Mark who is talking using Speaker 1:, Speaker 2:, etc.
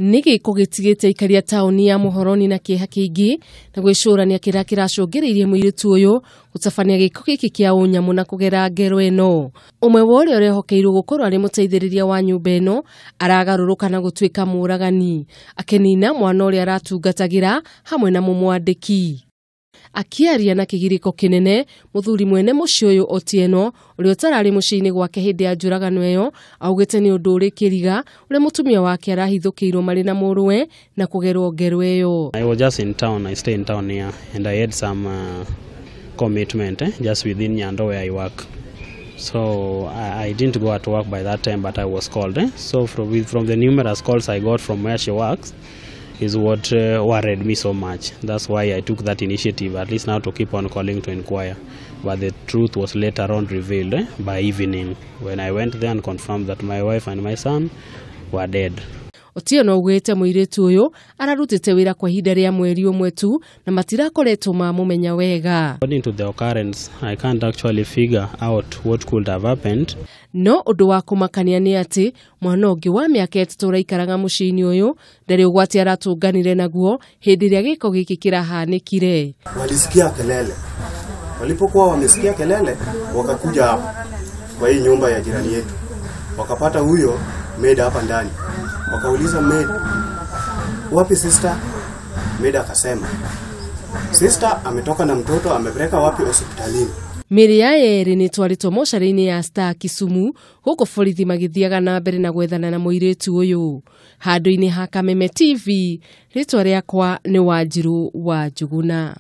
Speaker 1: Nĩ gĩko gĩtigĩte aikaria taũni ya Muhoroni na kĩeha kĩingĩ na gwĩcũrania kĩrĩa kĩracũngĩrĩirie mũirĩtu ũyũ gũtabania gĩko gĩkĩ kĩa ũnyamũ na kũgera ngero ĩno. Ũmwe wa ũrĩa ũrehokeirwo gũkorwo arĩ mũteithĩrĩria wa nyũmba ĩno aragarũrũka na gũtuĩka mũragani, akĩnina mwana ũrĩa aratungatagĩra hamwe na mũmwandĩki. Akĩaria na kĩgirĩko kĩnene, mũthuri mwene mũciĩ ũyũ Otieno, ũrĩa ũtararĩ mũciĩ-inĩ gwake hĩndĩ ya njũragano ĩyo, augĩte nĩ ũndũ ũrĩ kĩriga ũrĩa mũtumia wake arahithũkĩirwo marĩ na mũrũwe na kũgerwo ngero ĩyo.
Speaker 2: I was just in town, I stay in town here, and I had some commitment just within Nyando where I work. So I didn't go at work by that time, but I was called. So from the numerous calls I got from where she works, is what worried me so much. That's why I took that initiative, at least now to keep on calling to inquire. But the truth was later on revealed by evening, when I went there and confirmed that my wife and my son were dead.
Speaker 1: Otieno augĩte mũirĩtu ũyũ ararutĩte wĩra kwa ihinda rĩa mweri ũmwe tu na matirakoretwo mamũmenya wega.
Speaker 2: According to the occurrence, I can't actually figure out what could have happened.
Speaker 1: No ũndũ wa kũmakania nĩ atĩ mwana ũngĩ wa mĩaka 3 ũraikaraga mũciĩ-inĩ ũyũ ndarĩ ũgwati aratũnganire naguo hĩndĩ ĩrĩa gĩko gĩkĩ kĩrahanĩkire.
Speaker 3: Walisikia kelele, walipokuwa wamesikia kelele wakakuja hapa kwa hii nyumba ya jirani yetu, wakapata huyo maid hapa ndani. Wakauliza maid, wapi sister? Maid akasema sister ametoka na mtoto, amepeleka wapi? Hospitalini.
Speaker 1: Mĩĩrĩ ya erĩ nĩ ĩtwarĩtwo mocarĩ-inĩ ya Star Kisumu gũkũ borithi magĩthiaga na mbere na gwethana na mũirĩtu ũyũ. Handũ-inĩ ha Kameme TV, rĩtwa rĩakwa nĩ Wanjiru wa Njuguna.